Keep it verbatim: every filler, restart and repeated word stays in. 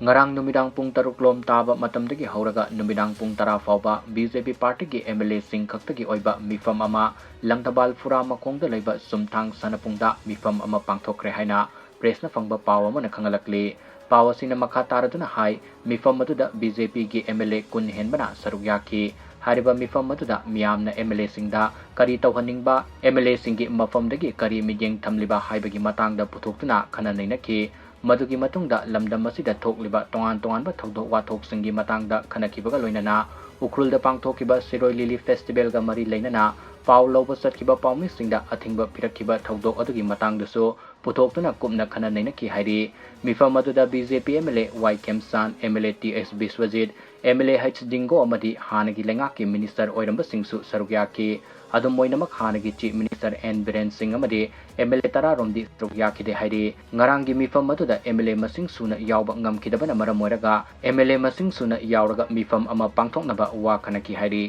ꯉꯔꯥꯡ ꯅꯨꯃꯤꯗꯥꯡ ꯄꯨꯡ ꯇꯔꯨꯛ ꯂꯣꯝ ꯇꯥꯕ ꯃꯇꯝꯗꯒꯤ ꯍꯧꯔꯒ ꯅꯨꯃꯤꯗꯥꯡ ꯄꯨꯡ ꯇꯔꯥ ꯐꯥꯎꯕ ꯕꯤ ꯖꯦ ꯄꯤ ꯄꯥꯔꯇꯤꯒꯤ ꯑꯦꯝ ꯑꯦꯜ ꯑꯦꯁꯤꯡ ꯈꯛꯇꯒꯤ ꯑꯣꯏꯕ ꯃꯤꯐꯝ ꯑꯃ ꯂꯪꯊꯕꯥꯜ ꯐꯨꯔꯥ ꯃꯈꯣꯡꯗ ꯂꯩꯕ ꯆꯨꯝꯊꯥꯡ ꯁꯥꯟꯅꯄꯨꯡꯗ ꯃꯤꯐꯝ ꯑꯃ ꯄꯥꯡꯊꯣꯛꯈ꯭ꯔꯦ ꯍꯥꯏꯅ ꯄ꯭ꯔꯦꯁꯅ ꯐꯪꯕ ꯄꯥꯎ ꯑꯃꯅ ꯈꯪꯍꯜꯂꯛꯂꯤ꯫ ꯄꯥꯎ ꯑꯁꯤꯅ ꯃꯈꯥ ꯇꯥꯔꯗꯨꯅ ꯍꯥꯏ, ꯃꯤꯐꯝ ꯑꯗꯨꯗ ꯕꯤ ꯖꯦ ꯄꯤꯒꯤ ꯑꯦꯝ ꯑꯦꯜ ꯑꯦ ꯀꯨꯟ ꯍꯦꯟꯕꯅ ꯁꯔꯨꯛ ꯌꯥꯈꯤ꯫ ꯍꯥꯏꯔꯤꯕ ꯃꯤꯐꯝ ꯑꯗꯨꯗ ꯃꯤꯌꯥꯝꯅ ꯑꯦꯝ ꯑꯦꯜ ꯑꯦꯁꯤꯡꯗ ꯀꯔꯤ ꯇꯧꯍꯟꯅꯤꯡꯕ, ꯑꯦꯝ ꯑꯦꯜ ꯑꯦꯁꯤꯡꯒꯤ ꯃꯐꯝꯗꯒꯤ ꯀꯔꯤ ꯃꯤꯠꯌꯦꯡ ꯊꯝꯂꯤꯕ ꯍꯥꯏꯕꯒꯤ ꯃꯇꯥꯡꯗ ꯄꯨꯊꯣꯛꯇꯨꯅ ꯈꯟꯅ ꯅꯩꯅꯈꯤ꯫ ꯃꯗꯨꯒꯤ ꯃꯇꯨꯡꯗ ꯂꯝꯗꯝ ꯑꯁꯤꯗ ꯊꯣꯛꯂꯤꯕ ꯇꯣꯉꯥꯟ ꯇꯣꯉꯥꯟꯕ ꯊꯧꯗꯣꯛ ꯋꯥꯊꯣꯛꯁꯤꯡꯒꯤ ꯃꯇꯥꯡꯗ ꯈꯟꯅꯈꯤꯕꯒ ꯂꯣꯏꯅꯅ ꯎꯈ꯭ꯔꯨꯜꯗ ꯄꯥꯡꯊꯣꯛꯈꯤꯕ ꯁꯤꯔꯣꯏ ꯂꯤꯂꯤ ꯐꯦꯁꯇꯤꯚꯦꯜꯒ ꯃꯔꯤ ꯂꯩꯅꯅ ꯄꯥꯎ ꯂꯧꯕ ꯆꯠꯈꯤꯕ ꯄꯥꯎꯃꯤꯁꯤꯡꯗ ꯑꯊꯤꯡꯕ ꯄꯤꯔꯛꯈꯤꯕ ꯊꯧꯗꯣꯛ ꯑꯗꯨꯒꯤ ꯃꯇꯥꯡꯗꯁꯨ ꯄꯨꯊꯣꯛꯇꯨꯅ ꯀꯨꯞꯅ ꯈꯟꯅ ꯅꯩꯅꯈꯤ ꯍꯥꯏꯔꯤ꯫ ꯃꯤꯐꯝ ꯑꯗꯨꯗ B J P M L A Y Khemchand, M L A T S Biswajit, M L A H Dingo ꯑꯃꯗꯤ ꯍꯥꯟꯅꯒꯤ ꯂꯩꯉꯥꯛꯀꯤ ꯃꯤꯅꯤꯁꯇꯔ ꯑꯣꯏꯔꯝꯕꯁꯤꯡꯁꯨ ꯁꯔꯨꯛ ꯌꯥꯈꯤ꯫ ꯑꯗꯨꯝ ꯑꯣꯏꯅꯃꯛ, ꯍꯥꯟꯅꯒꯤ ꯆꯤꯐ ꯃꯤꯅꯤꯁꯇꯔ ꯑꯦꯟ ꯕꯤꯔꯦꯟ ꯁꯤꯡ ꯑꯃꯗꯤ ꯑꯦꯝ ꯑꯦꯜ ꯑꯦ ꯇꯔꯥ ꯔꯣꯝꯗꯤ ꯁꯔꯨꯛ ꯌꯥꯈꯤꯗꯦ ꯍꯥꯏꯔꯤ꯫ ꯉꯔꯥꯡꯒꯤ ꯃꯤꯐꯝ ꯑꯗꯨꯗ ꯑꯦꯝ ꯑꯦꯜ ꯑꯦ ꯃꯁꯤꯡ ꯁꯨꯅ ꯌꯥꯎꯕ ꯉꯝꯈꯤꯗꯕꯅ ꯃꯔꯝ ꯑꯣꯏꯔꯒ ꯑꯦꯝ ꯑꯦꯜ ꯑꯦ ꯃꯁꯤꯡ ꯁꯨꯅ ꯌꯥꯎꯔꯒ ꯃꯤꯐꯝ ꯑꯃ ꯄꯥꯡꯊꯣꯛꯅꯕ ꯋꯥ ꯈꯟꯅꯈꯤ ꯍꯥꯏꯔꯤ꯫